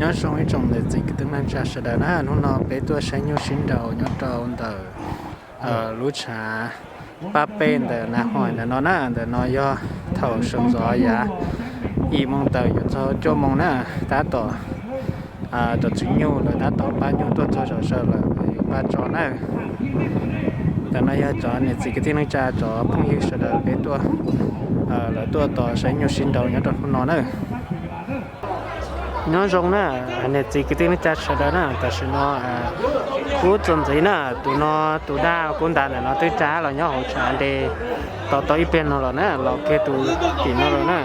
Nyob zoo ib tsoom niam txiv kwv tij neej tsa sawv daws na, hnub no peb tuaj saib nyuj sib nraus nyob rau ntawm lub tshav pab peb ntawm Nas Hoim ntawm no na. Ntawm no yog thaum sawv ntxov yav yim moo tawm yuav txog cuaj moo na, tab tom cov tswv nyuj lawv tab tom pab nyuj tuaj txog zom zaws lawm yuav pab tso na. Ntawm no yog cov niam txiv kwv tij neej tsa cov phooj ywg sawv daws peb tuaj, lawv tuaj tos saib nyuj sib nraus nyob rau hnub no na. Nyob zoo na, niam txiv kwv tij neej tsa sawv daws na, tam sim no kuv txuas ntxiv na, tus no tus daj kuv ntas ntawm no twb tsa los nyob hauv tshav nte tau tau ib pliag no los na, los kiag tus tim no lawm na.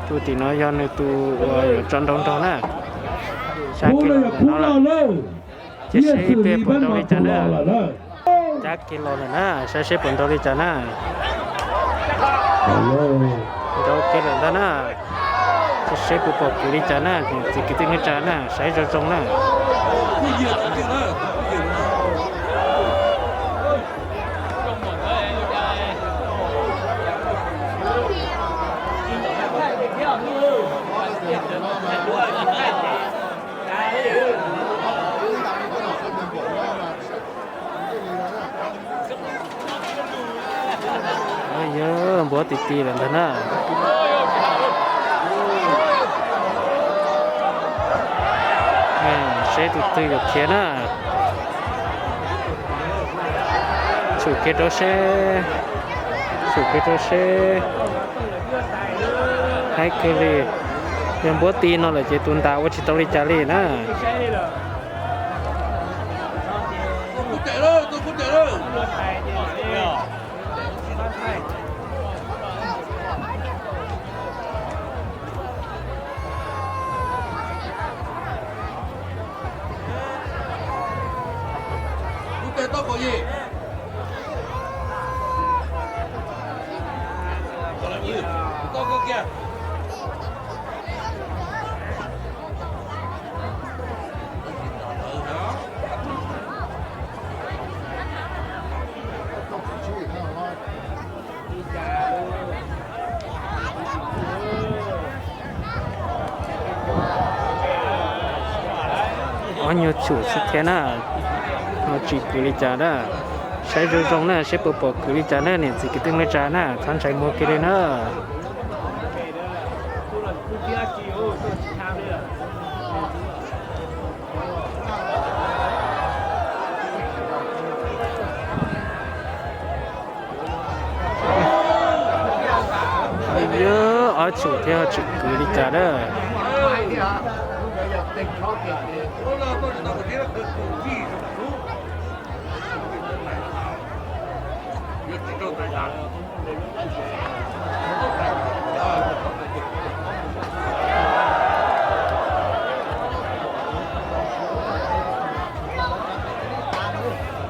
Tus tim no yog nws tus uas yuav tso nrau nrog na. Sab kiag los ntawm no lawm, cia seb ib pliag puas nrau li cas na. Cab kiag los lawm na, saib seb puas nrau li cas na. Nrau kiag lawm ntag na, cia seb puas pom kwv li cas na, niam txiv kwv tij neej tsa na, saib zoo zoo na. Yog npuab ti ti lawm ntag na. Seb tus twg yuav khiav na. Tshum kiag rau seb, tshum kiag rau seb. Haib kawg li, yog npuab ti no lawm ces tus ntas ua tsis tau li cas li na. Ob nyuag tshum xwb thiab na, no tsis kwv li cas na. Saib zoo zoo na, seb puas pom kwv li cas na, niam txiv kwv tij neej tsa na, txhob ntshai muag kiag li na. Yog ob tshum thiab ho tsis kwv li cas na.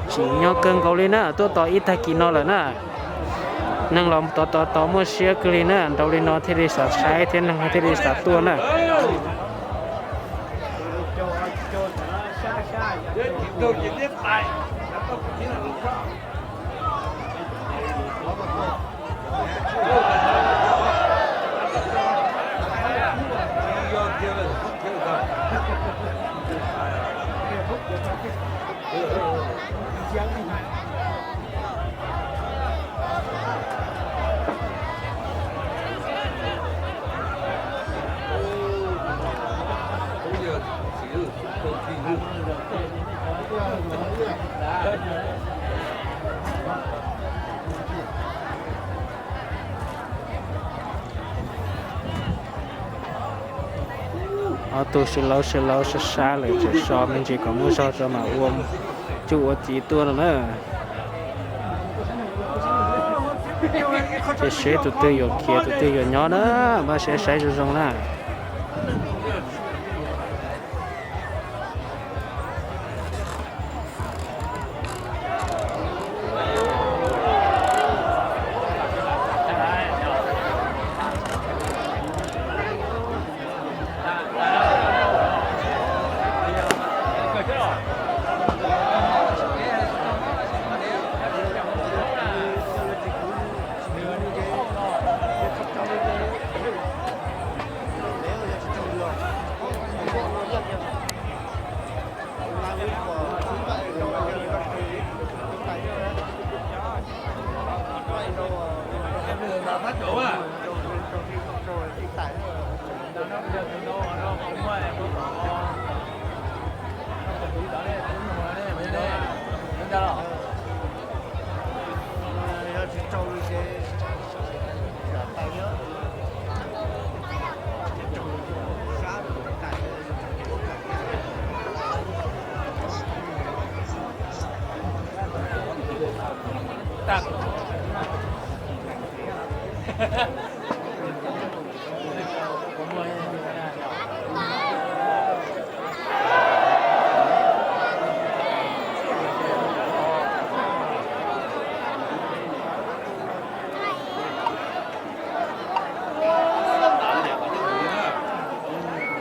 Tsim nyog kawg nkaus li na, tuaj tos ib tag kis no lawm na. Neeg los tos tos tos muaj siab kawg li na, nrau li no thiaj li xav saib thiab neeg thiaj li xav tuaj na. Ob tug sib laub sib laub sab sab lawm tseem so me ntsis kom muaj zog tso mam ua cuj ua civ tuaj no na. Cia seb tus twg yuav khiav tus twg yuav nyob na, mas saib saib zoo zoo na.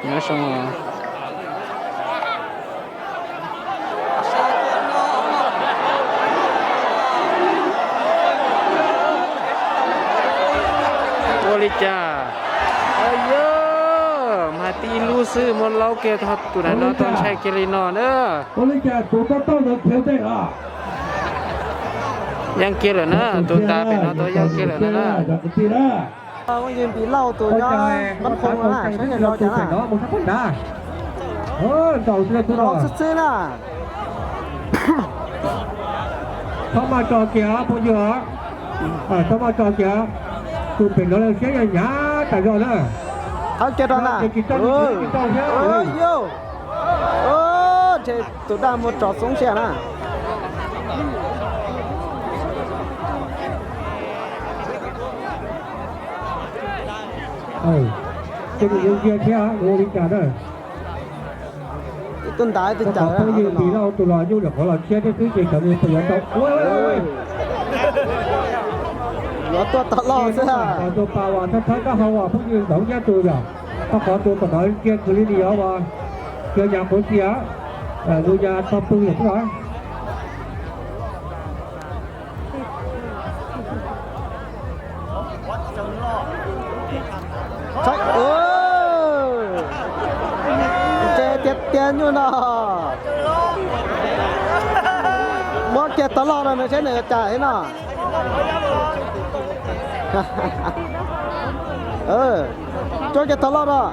Nyob zoo. Ua li cas? Yog mas tib lub xwb muab laub kiag tus daim no tau ntshai kiag li no na. Yeej kiag lawm na, tus ntas pem no tau yeej kiag lawm na. Tus ntas pem no tau yeej kiag lawm na. Txhob maj tso kiag phooj ywg, txhob maj tso kiag, tus pem no lawv siab yog hnyav tas zog na. Thawb kiag rau na. Tus daj muag tso xoob siab na. Tej tus yeej kiag thiab ua li cas na. Tus ntas twb cawm phooj ywg tis lauj tus los nyuj nyuam qhuav los tshiab thiab xwb ces cov nws puas yuav tau ua. Yuav tuaj tau loj xwb. Tus pas uas thawb thawb taub hau uas phooj ywg ntxoov nyab tus yom, rau qhov tus tom no kiag kws li ni os, ua kiag nyas quav txias, lub nyas tog pw lawm xwb os. Ntse tiag tiag nyuj no. Muab kiag tau loj rau nws seb nws cas thiab no. Cuab kiag tau loj rau.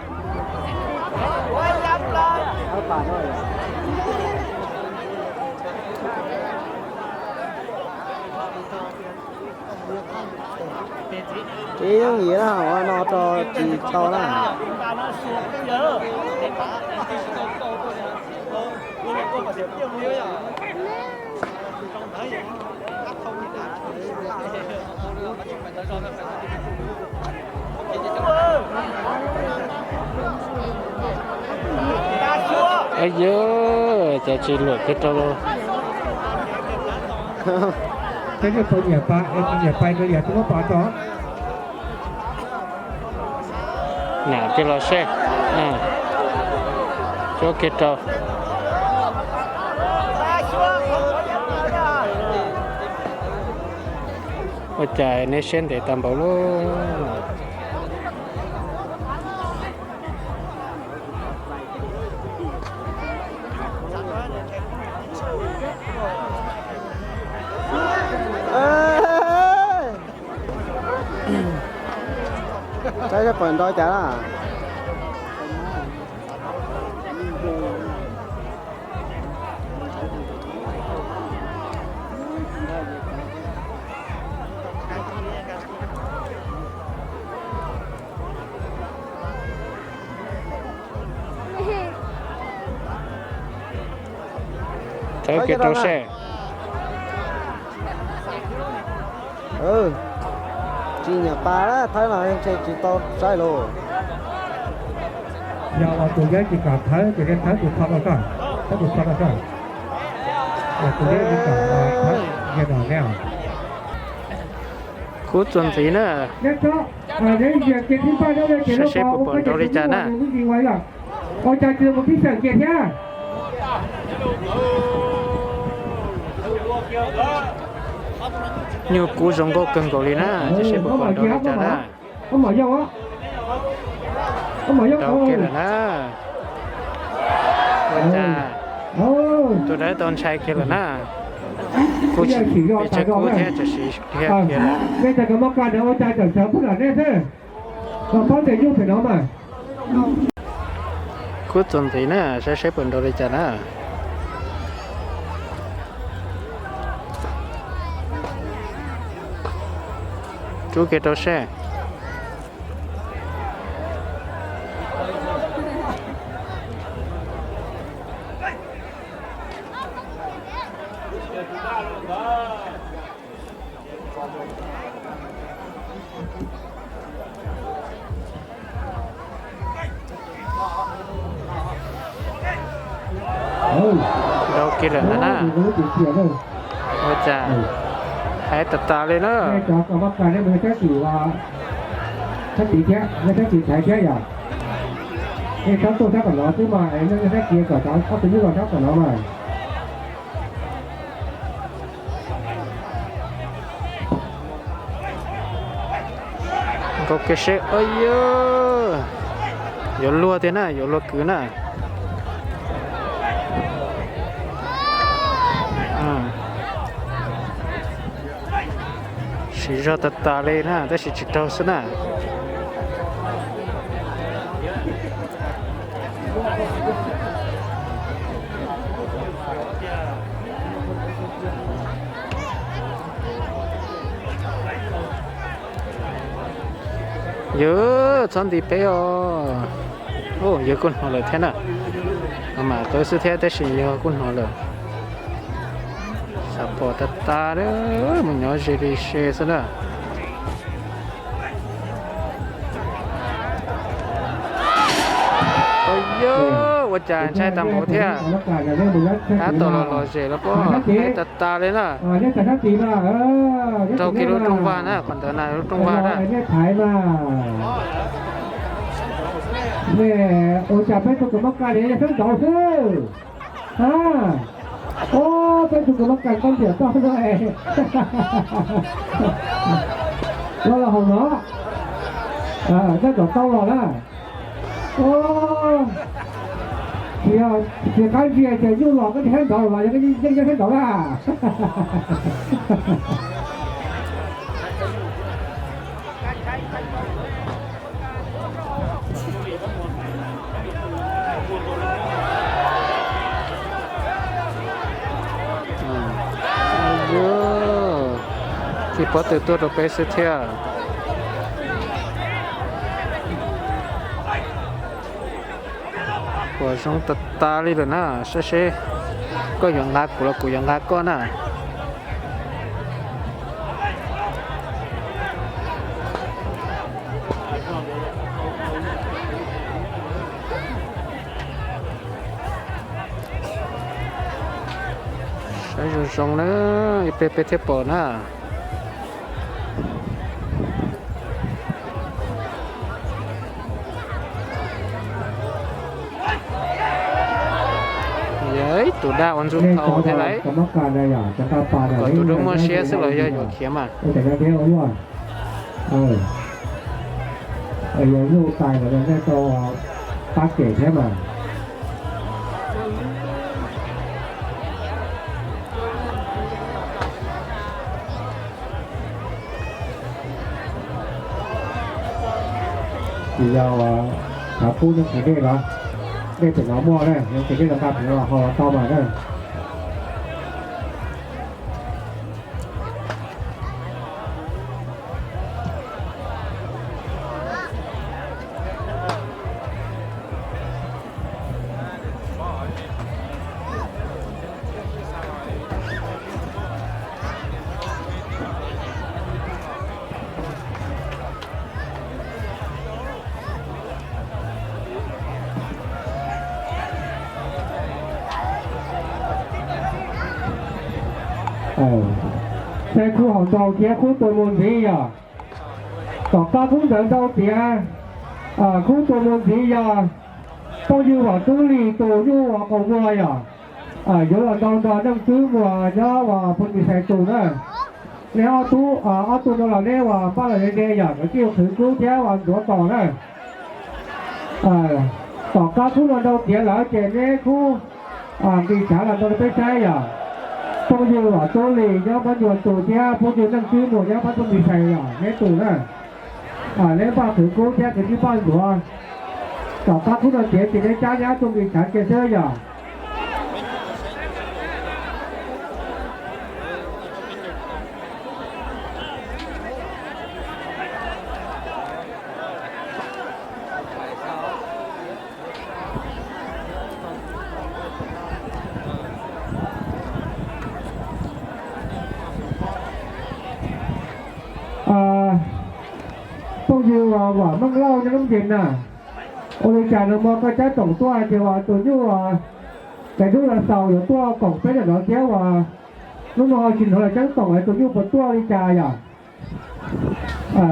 Tsis yooj yim na, hauv no rau tsis tau na. Yog cas tsis luam kiag rau. Peb tsis tau nyiam pais, tsis nyiam pais rau yam tsis muab pov tso. Nam kiag los seb, cuab kiag rau. Ua cas neb siab ntev tag npaum lub. Saib seb puas nrau cas na. Thawb kiag rau seb. Tsis nyiam pais, thawb no ntshe tsis tau saib lauj. Yog tus yeeb tsis kam thawb ces thawb tus txho rau koj, thawb tus txho rau koj. Tus yeeb tsis kam thawb, yog no neb. Kub txuas ntxiv na. Saib seb puas pom nrau li cas na. Nyuj kub zoo nkauj kawg nkaus li na, saib seb puas pom nrau li cas na. Nrau kiag lawm na. Ua cas tus dawb tau ntshai kiag lawm na. Kub tsis, peb tsev kub thiab tseem siv kiag lawm. Kub txuas ntxiv na, saib seb puas nrau li cas na. Rub kiag rau seb. Nrau kiag lawm ntag na. Ua cas hais tas tas li na. Sab tid thiab, nej sab tid thaiv thiab yom. Nej txhob tuaj sab tom no xwb mas, nej sab tid kom cov ob tug nyuj los sab tom no mas. Nkaus kiag seb, yuav luag tiag na, yuav luag kwv na. Siv zog tas tas li na, tab sis tsis raug xwb na. Yawg txhob nti peb os. Yawg kuj hnov lawm thiab na. Mam qw xwb thiab tab sis yawg kuj hnov lawm. Xav pom tas tas, mus nyob ze li se xwb na. Yog ua cas ntshai tag npaum thiab. Tab tom los los zem los pob, tas tas li na. Raug kiag lub rooj vag na, qhov ntawd na lub rooj vag na. Ua cas peb tug kws muab ka li yog sab nraud xwb. Peb tug kws muab ka koj ntiam toj no. Los los hauv no, sab nraud tau los na. Tsis qab ntsia ces nyuj los koj sab nraud los yog yeej yog sab nraud na. Tib pob tw tuaj rau peb xwb thiab. Puas zoo tas tas li lawm na, saib seb koj yuav nqa kuv los kuv yuav nqa koj na. Saib zoo zoo na, ib pliag peb thiaj pom na. Yog ib tug dab ua ntxuj thau thiab lauj. Kom tus dub muaj siab xwb los yog yuav khiav mas. Yog nyuj tais los nej tau pab kem thiab mas. Tsis yog thav kub nyob tsev dej los, dej pem no muaj na, nyob tsev dej los nqa pem no los haus los tau mas na. Saib khub hauv ntau thiab khub tua mus ntxiv yog, tom qab khub ntawd ntau tiav, khub tua mus ntxiv yog phooj ywg Vam Tub Lis tus nyuj uas qaus muag yog, yuav los ntau nrog Neej Tswb Muas nyob uas Phoos Lis Xais tus na. Neb ob tug, ob tug no los neb uas npaj los ze ze yog nkawd thiaj yuav qhwv kub thiab uas ntxuav tos na. Tom qab khub no ntau tiav lawm ces neb khub nqis tshav los ntau rau peb saib yog phooj ywg Vam Tub Lis nyob Pab Nyuas tus thiab phooj ywg Neej Tswb Muas nyob Pab Phoos Lis Xais yog neb tus na. Neb npaj qhwv kub thiab kwv tij npaj ntxuav. Tom qab khub no tiav ces neb cab neb ob tug mis tshav kiag xwb yom. Phooj ywg Vam Meej Lauj nyob Looj Ncees na, ua li cas nag hmo koj cab toom tuaj ces tus nyuj Kais Dub Las Xaus yuav tuaj koom peb ntawm no thiab as, hnub no ho tsis hnov los cab toom es tus nyuj puas tuaj li cas yom?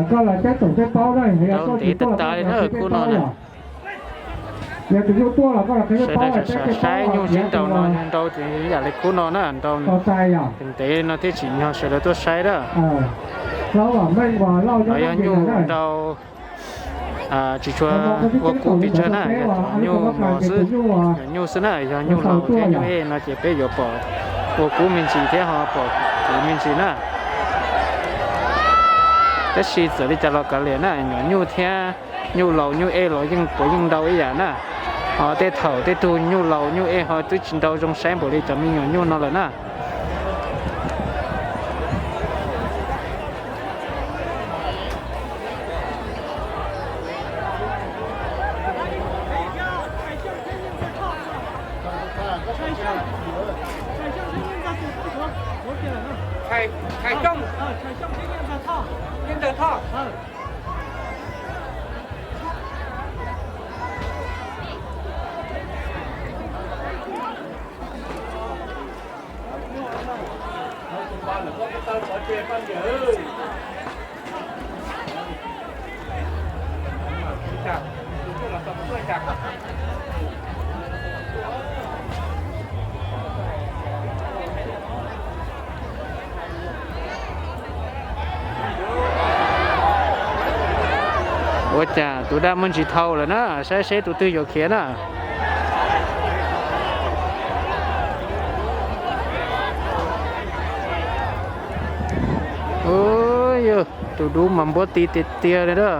Koj los cab toom peb paub na, yog koj tsis tuaj los koj tsis paub yom. Yog tus nyuj tuaj los koj los qhia peb paub, peb thiaj paub saib nyuj sib nraus no nrau ces yam li khub no na, nrau ntev no thiaj tsim nyog sawv daws tuaj saib na. Los yog nyuj nrau tsis tshua ua kub pes tsawg na, yog nyuj mos xwb, yog nyuj xwb na, yog nyuj laus thiab nyuj ej no ces peb yuav pom ua kub me ntsis thiab ho pom kuv me ntsis na. Tab sis txawm li cas los kav liam na, nyuam nyuj thiab nyuj laus nyuj ej los yeej puav yeej nrau ib yam na. Ho tej thaum tej tug nyuj laus nyuj ej ho twb tsis nrau zoo saib npaum li cov me nyuam nyuj no lawm na. Ua cas tus daj muaj ntsis thau lawm na, saib seb tus twg yuav khiav na. Yog tus dub mas npuab ti tiag tiag li na.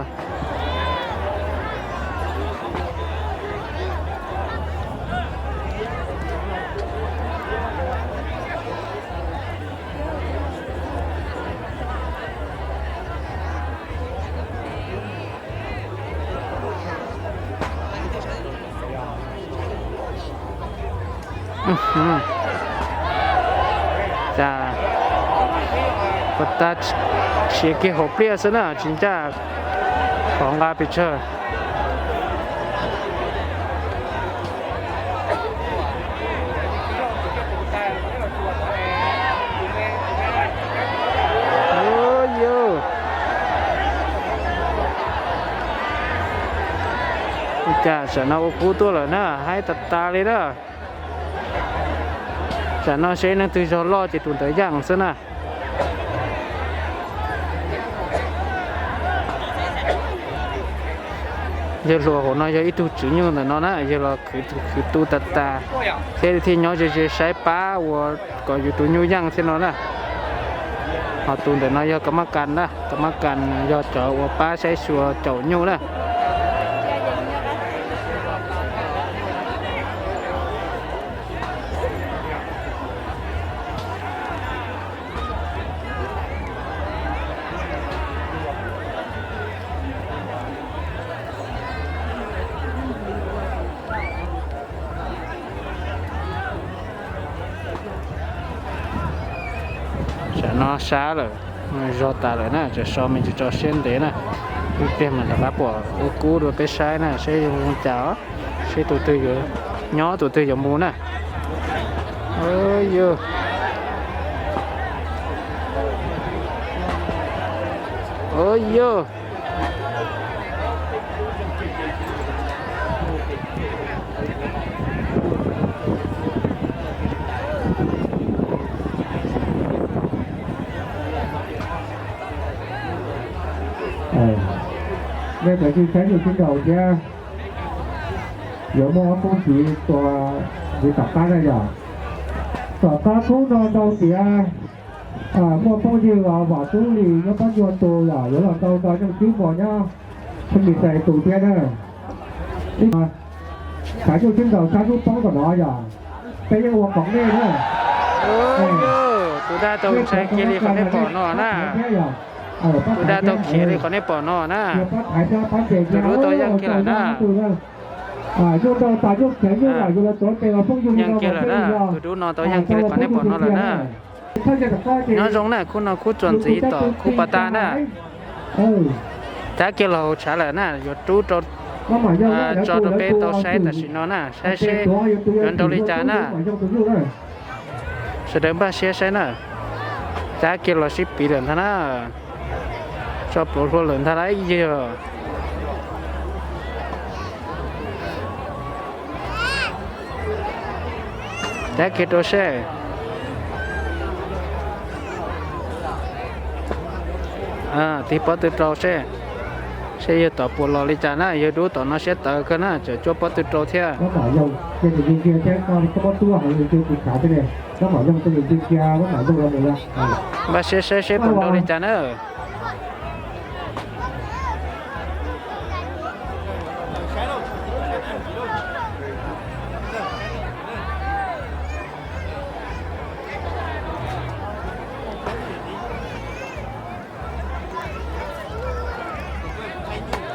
Cas puas tas, siav kiag hauv pliaj xwb na, tsis ncaj qhov nqa pes tsawg. Cas tam no ua kub tuaj lawm na, haib tas tas li na. Tam no seb leej twg zog loj ces tus ntawd yaj xwb na. Yawg hluas hauv no yog ib tug tswv nyuj ntawm no na, yawg los khwv tu tas tas thiab thiaj nyob ze ze saib pab ua kom yus tus nyuj yaj thiab no na. Ho tus ntawm no yog ka mab kas na, ka mab kas yog cov uas pab saib xyuas caum nyuj na. Tam no sab lawm, zog tas lawm na, tseem so me ntsis tso siab ntev na. Ib pliag mas rov qab pom ua kub dua peb saib na, seb zoo li cas, seb tus twg yuav nyob tus twg yuav mus na. Yog, yog. Nej kav tsij saib nyuj sib nraus thiab. Yuav muaj ob phooj ywg tua ntxiv tom qab na yom. Tom qab khub no ntau tiav, muaj phooj ywg Vam Tub Lis nyob Pob Ntsuag tus yom, yuav los ntau ntau nyob Cwb Mos nyob Phooj Ywg Xais tus thiab na. Xav yuj sib ntaus sab sub poob tom no yog peb yeej ua koom nej na. Tus dab tau ntshai kiag li qhov nej pom no na. Tus dab tau khiav li qhov nej pom no na. Tus dub tau yeej kiag lawm na. Yeej kiag lawm na, tus dub no tau yeej kiag li qhov nej pom no lawm na. Nyob zoo na, khub no khub txuas ntxiv tom khub pas tag na. Cab kiag los hauv tshav lawm na, yuav rub rau, tso rau peb tau saib tam sim no na, saib seb yuav nrau li cas na. Sawv daws npaj siab saib na. Cab kiag los sib piv lawm ntag na. Tso pluav hlua lawm ntag lauj yog. Cab kiag rau seb. Tig pob tw rau seb, seb yawg tom puas los li cas na, yawg dub tom no siab tawv kawg na, tseem cuab pob tw rau thiab. Npaj siab saib seb puas nrau li cas na.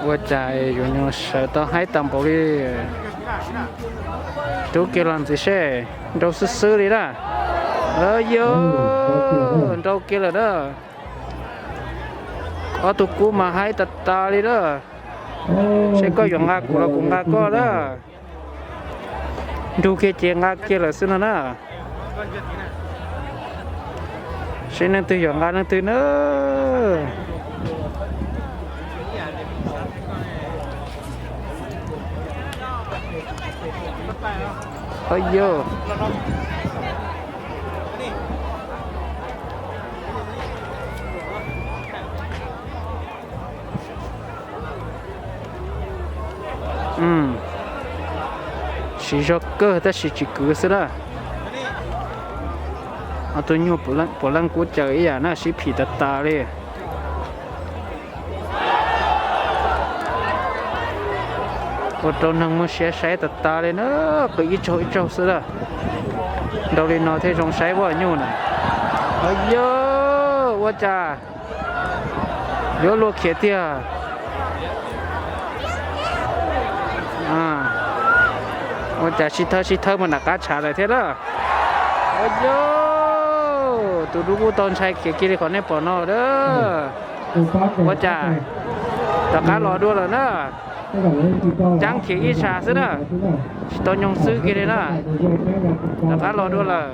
Ua cas yuav nyuag sawv tau haib tag npaum li. Rub kiag los ntxiv seb, nrau xwb xwb li na. Yog, nrau kiag lawm na. Ob tug kub mas haib tas tas li na. Seb koj yuav nqa kuv los kuv nqa koj na. Nrug kiag ces nqa kiag lawm xwb no na. Seb leej twg yuav nqa leej twg na. Yog. Siv zog kawg tab sis tsis kwv xwb na. Ob tug nyuj puav leej kub caws ib yam na, sib phim tas tas li. Ua rau neeg muaj siab saib tas tas li na, qw ib tsaug ib tsaug xwb na. Nrau li no thiaj zoo saib vaj nyuj na. Yog, ua cas yuav luag khiav tiag. Ua cas sib thawb sib thawb mus nram qab tshav lawm thiab na. Yog, tus dub kuj tau ntshai khiav kiag li qhov nej pom no na. Ua cas rov qab los dua lawm na. Caab khiav ib sab xwb na, tsis tau nyoog xwb kiag li na. Rov qab los dua lawm.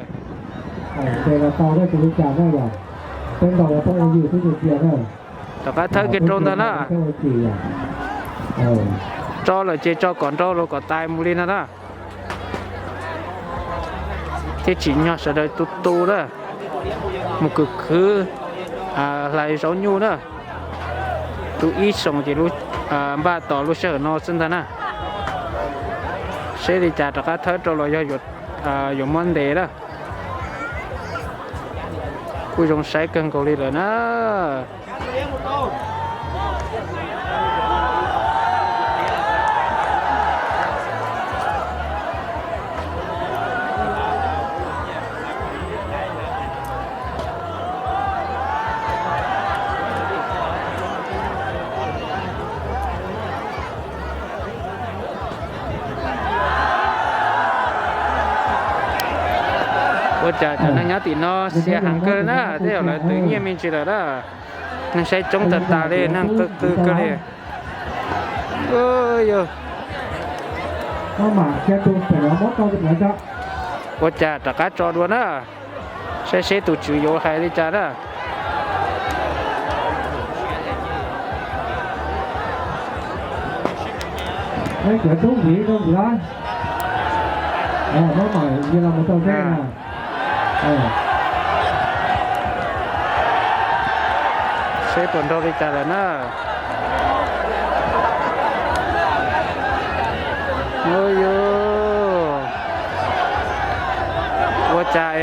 Rov qab thawb kiag rau ntag na. Tso lawm ces tso kom nrau los kom tais mus li no na. Thiaj tsim nyog sawv daws tu tu na, mus khwv khwv hlais zaub nyuj na. Tu ib xyoos ces npaj tos lub sij hawm no xwb ntag na. Seb li cas rov qab thawb rau los yog yuav muab ntes na. Kuj zoo saib kawg nkaus li lawm na. Ua cas cov neeg nyob tim no xiam heev kawg na, tej zaum lawv twv nyiaj me ntsis lawm na. Neeg saib coob tas tas li, neeg qw qw kawg li. Ua cas rov qab tso dua na. Saib seb tus tswv yuav hais li cas na. Seb puas nrau li cas lawm na. Ua cas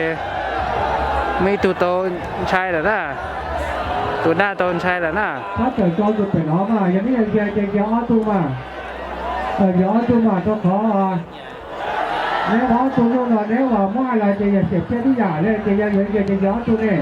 muaj ib tug tau ntshai lawm na. Tus dab tau ntshai lawm na. Yog ob tug mas rau qhov neb ob tug nyuj no neb uas muab hais los ces yog xiam tsiaj tib yam li ces yog yuav ces yog ob tug ne.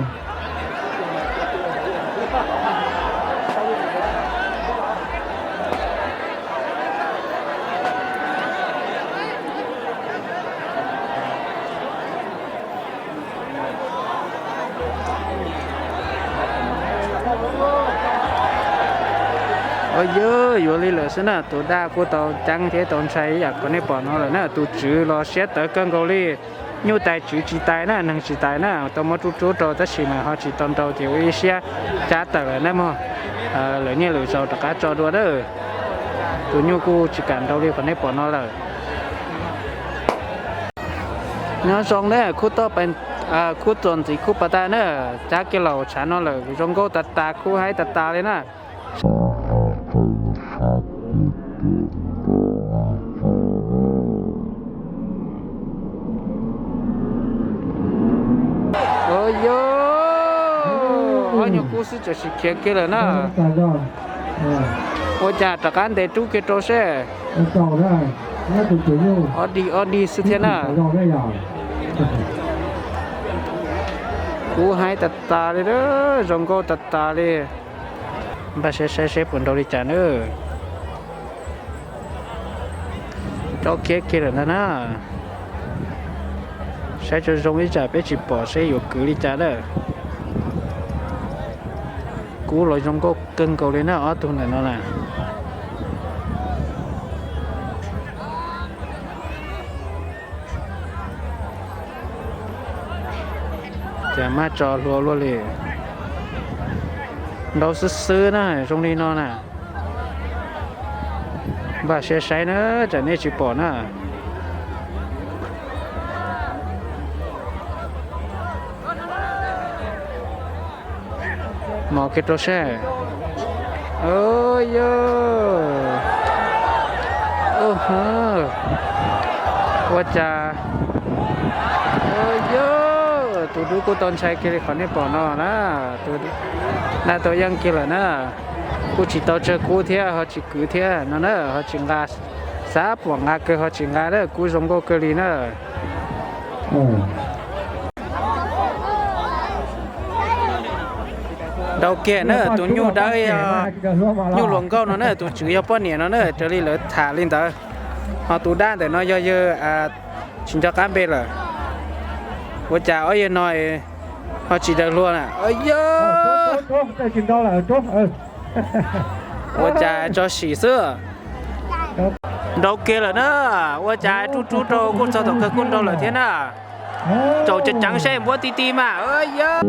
Ua yog yuav li lawm xwb na, tus daj kuj tau ceeb thiab tau ntshai ib yam qhov nej pom no lawm na. Tus tswv los siab tawv kawg nkaus li. Nyuj tais tswv tsis tais na, neeg tsis tais na, tau muab rub rub rau tab sis mas ho tsis tau nrau ces ua ib siab cab tawm lawm na mog. Lawv nyiaj lwm zaus rov qab tso dua na. Tus nyuj kuj tsis kam nrau li qhov nej pom no lawm. Nyob zoo na, khub toj, khub txuas ntxiv khub pas tag na, cab kiag los hauv tshav no lawm, zoo nkauj tas tas, khub haib tas tas li na. Ua yog ob nyuag kub xwb txawm sim khiav kiag lawm na. Ua cas rov qab ntes rub kiag rau seb. Ob dig ob dig xwb thiab na. Kub haib tas tas li, zoo nkauj tas tas li. Npaj saib saib seb puas nrau li cas na. Rov kiag kiag lawm ntag na. Saib tso zoo ib tsam peb tsis pom seb yuav kwv li cas na. Kub los zoo nkauj kawg nkaus li na ob tug ntawm no na. Cas maj tso hlua luaj li. Nrau xwb xwb na, zoo li no na. Npaj siab saib na, tsam nej tsis pom na. Mos kiag rau seb. Yog, ua cas, yog, tus dub kuj tau ntshai kiag li qhov nej pom no na. Tus daj tau yeej kiag lawm na. Kuj tsis tau tsawg kub thiab ho tsis kwv thiab no na, ho tsis nqa, xav pom nqa kawg ho tsis nqa na, kub zoo nkauj kawg li na. Nrau kiag na, tus nyuj dawb, nyuj hluas nkauj no na, tus tswv yog poj niam no na, raws li lawv tham li ntawd. Ho tus dab ntawm no yog yawg tsis nco qab npe lawm. Ua cas ob yawg no ho tsis daws hlua na? Yog, ua cas tso sim xwb. Nrau kiag lawm na, ua cas rub rub rau kuj txog thaum kawg kuj nrau lawm thiab na. Tsaum ceev ceev seb npuab ti ti mas, yog,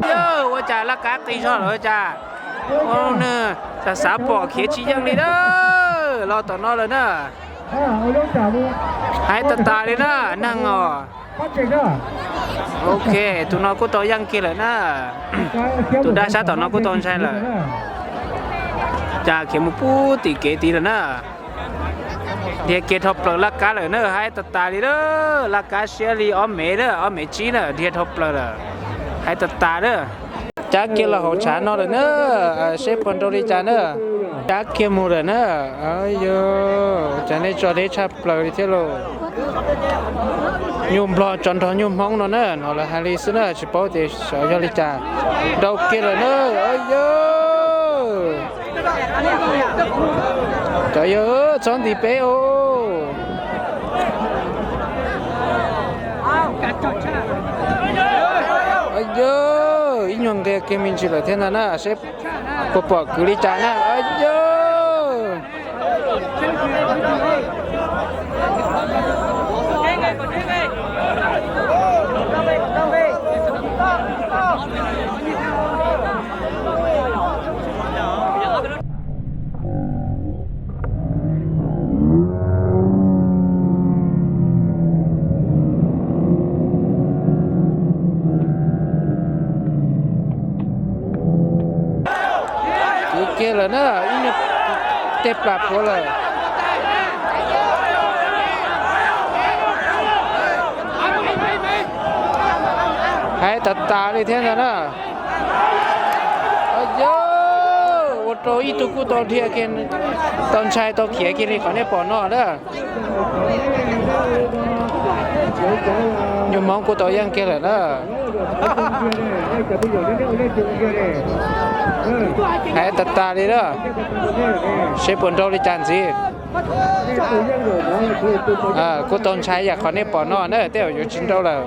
yog, ua cas laj kab qis zog lawm ua cas. Nws xav xav pom khiav tsis yeej li na. Los tom no lawm na. Haib tas tas li na, neeg os. Ok, tus no kuj tau yeej kiag lawm na. Tus dab sab tom no kuj tau ntshai lawm. Cas khiav mus pub tim kev tid lawm na. Dhia kiag dhau plaws laj kab lawm na, haib tas tas li na. Laj kab siab li ob mev na, ob mev tsib na, dhia dhau plaws lawm. Haib tas tas na. Cab kiag los hauv tshav no lawm na, seb puas nrau li cas na. Cab kiag mus lawm na. Yog, cas nej tso deb tshaj plaws li thiab lauj. Nyuj nplog tso nrog nyuj hmoob no na, no lawv hais li xwb na, tsis paub tias xyov yog li cas. Nrau kiag lawm na. Yog, cov yawg txhob ntis peb os. Yog, ib nyuag nqia kiag me ntsis lawm thiab ntag na, seb puas pom kwv li cas na. Yog, kwv kiag lawm na, ib nyuag tej plas puav lawm. Haib tas tas li thiab ntag na. Yog, ua Rau ib tug kuj tau dhia kiag, tau ntshai tau khiav kiag li qhov nej pom no na. Nyuag hmoov kuj tau yeej kiag lawm na. Hais tas tas li na, seb puas nrau li cas ntxiv. Kuj tau ntshai yam qhov nej pom no na, tej zaum yuav tsis nrau lawm.